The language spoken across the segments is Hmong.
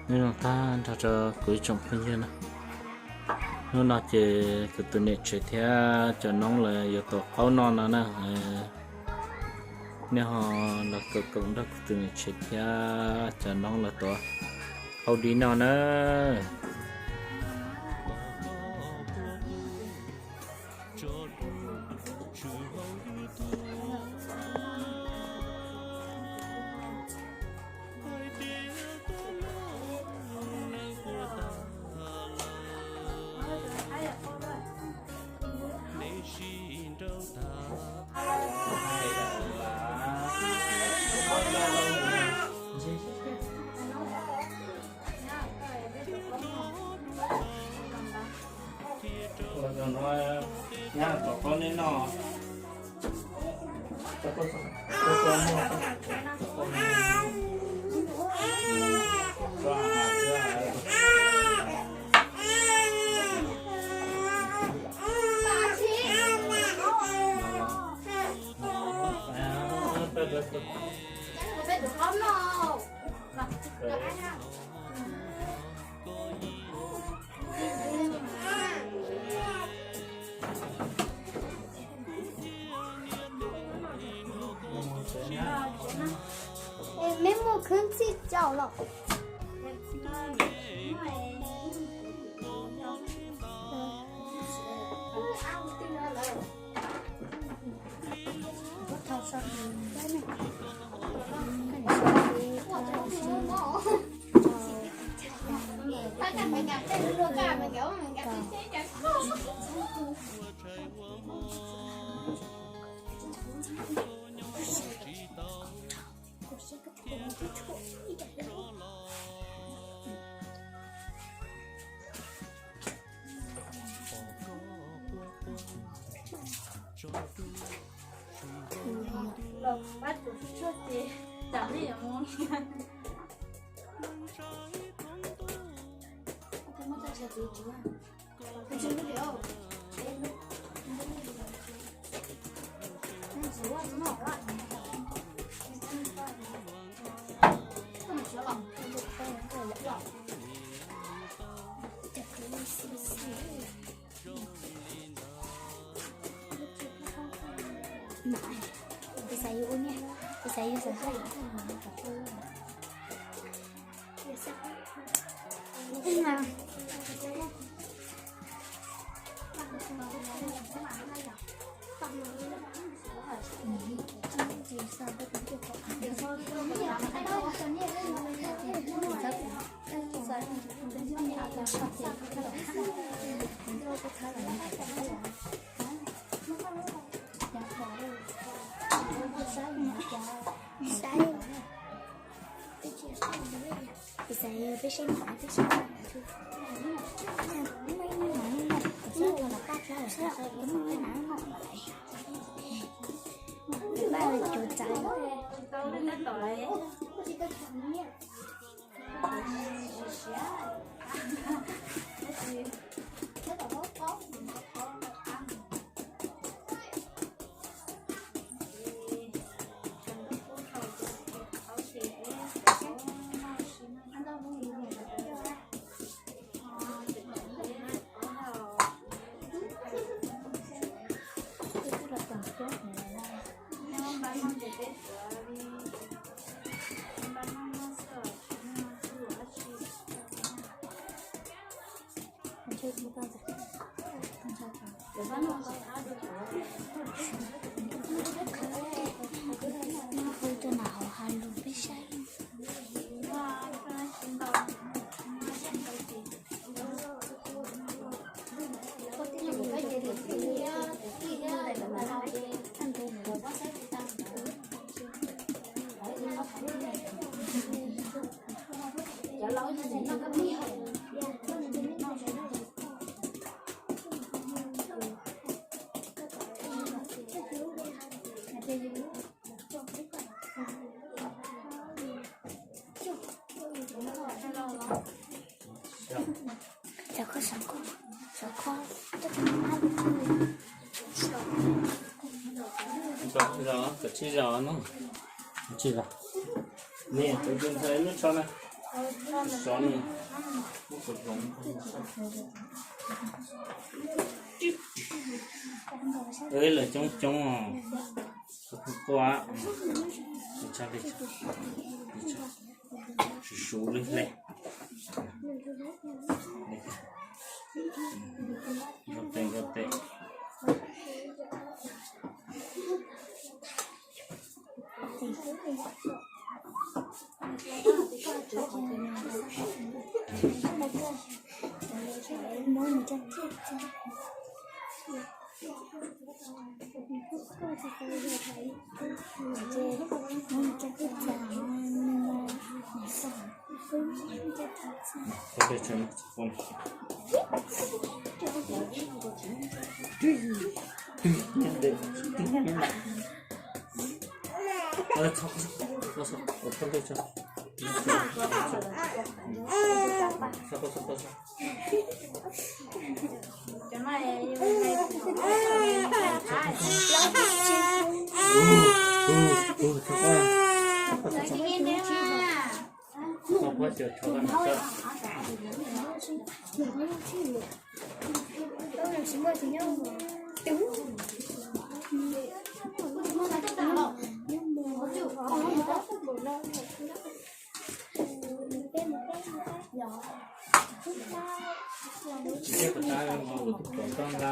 Nyob zoo tag nrho rau kuv ib tsoom phooj ywg na. Hnub no ces kuv tus niam tsev thiab cov noob lawv yuav tuav qaub noj no na. Nej ho los koom koom nrog kuv tus niam tsev thiab cov noob lawv tuav qaub dib noj na. Nyab tuav qaub nej noj. Meb muaj khwb txij tsaus los? Peb xav yuav ua niam, peb xav yuav xav haj yam. Saib, peb saib, peb saib, Hu rau nram hauv hav lug peb saib. Cov kho, cov kho, cov kho, cov tsis zos no, tsis zos. Niam, tus ntxhais lub tsho na. Xov no muab kuv hloov. Lawv coob coob os. Kuv quaj. Suv suv li hle. Nkaus tes, nkaus tes. Tsis teb puas tab, tus pom toj nqa,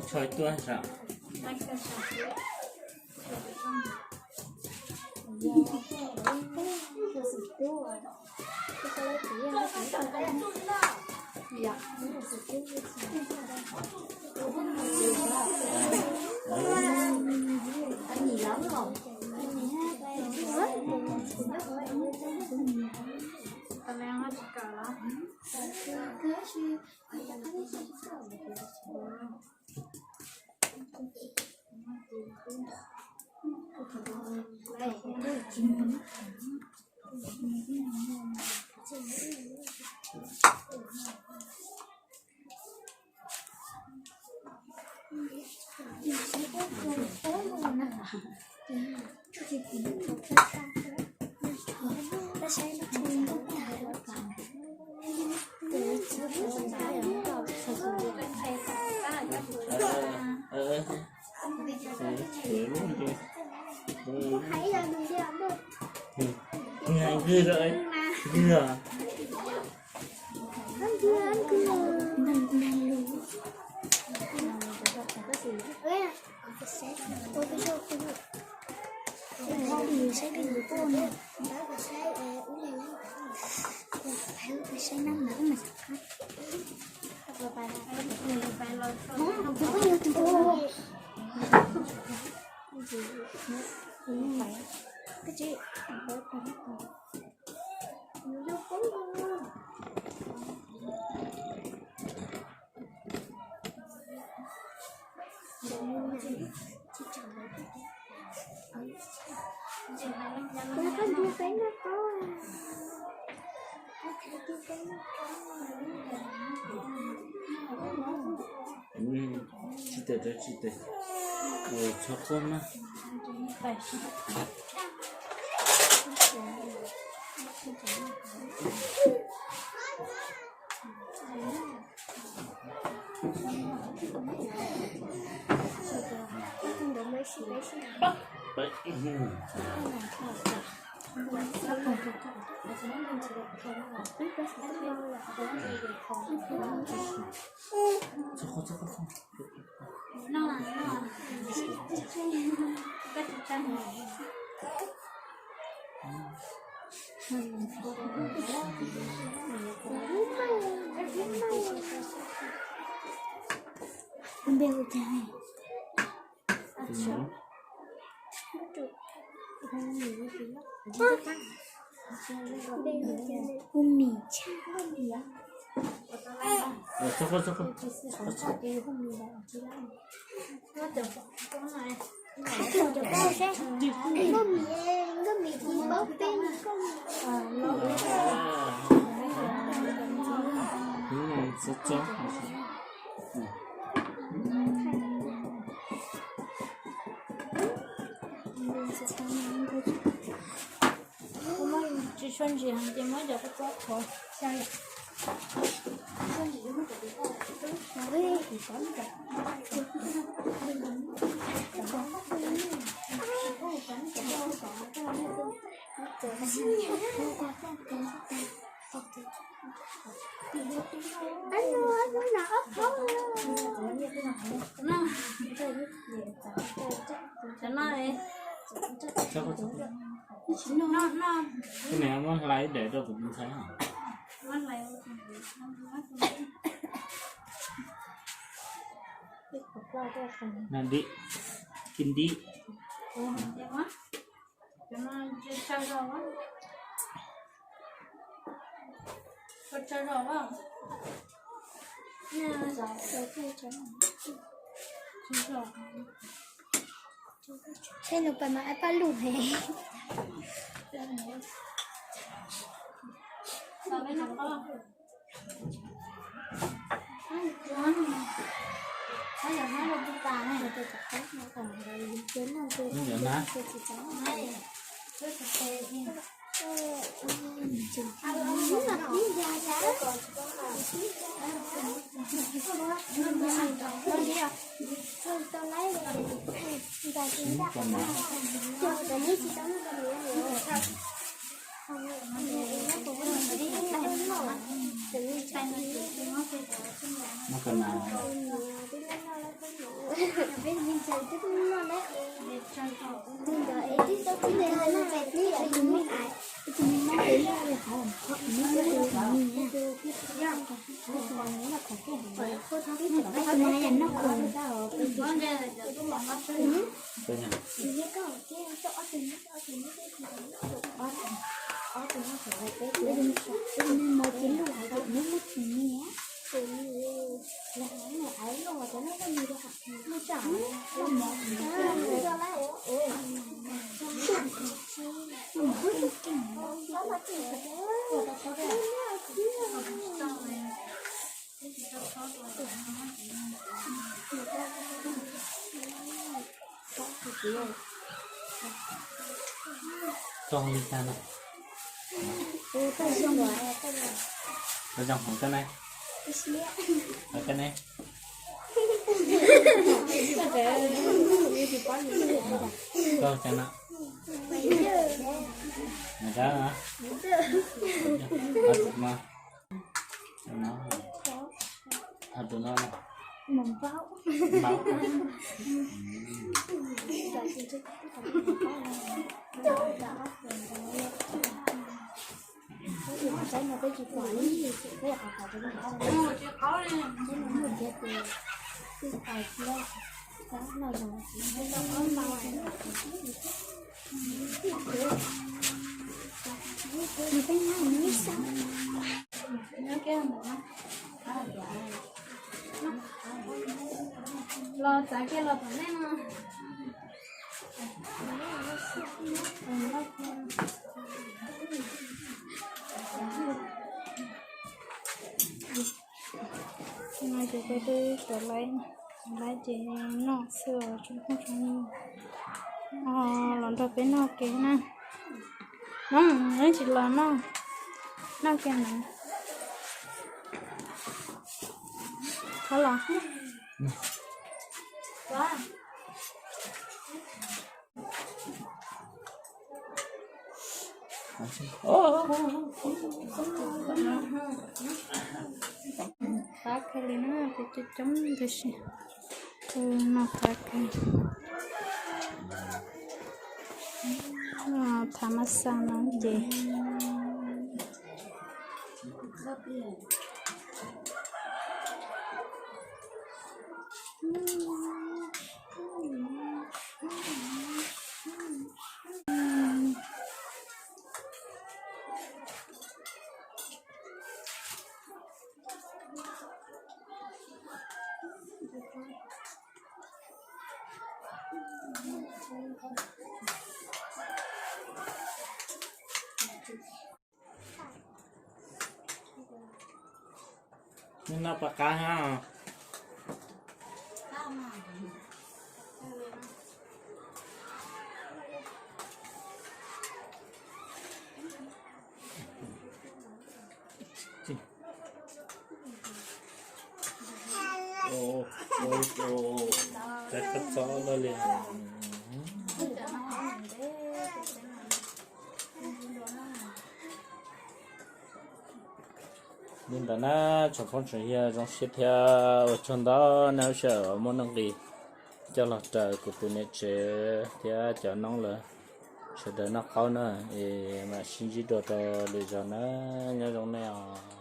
tshoi tuaj sam. Tsis tau, tsis tau. Txhob quaj mas. Hu mis tshaj. Tsis Tso ntsis ces muab cov kua txob qhuav xya yom. Tej no muab hlais ib daim rau kuv tus ntxhais. Nab dib, kib dib. Tsheb nws pas mas paj lug he. Tau li cas no? Tau zoo hov koj ne? Hov koj ne? Tau cas no? Mas, tus no. Los txav kiag los tom nej no. No ces peb twb tau laib, laib ces noj xwb os, tsoom phooj tsoom ywg. Los nrog peb noj ke na. No, tsis los noj, noj kiag no. Thov los. Qab kawg li na, peb coob coob tab sis no qab kawg. Thav mas xas no ces Noj pas qab na. Ua, ua, ua, txhob txhob lawm li. Li ntawd na, tsoom phooj tsoom ywg, zoo siab thiab ua tsaug ntau nej lub sij hawm uas muaj nuj nqis coj los raws kuv tus niam tsev thiab cov noob lawv sawv daws noj qaub na, es mam sib ntsib dua rau lwm zaus na, nyob zoo nej os.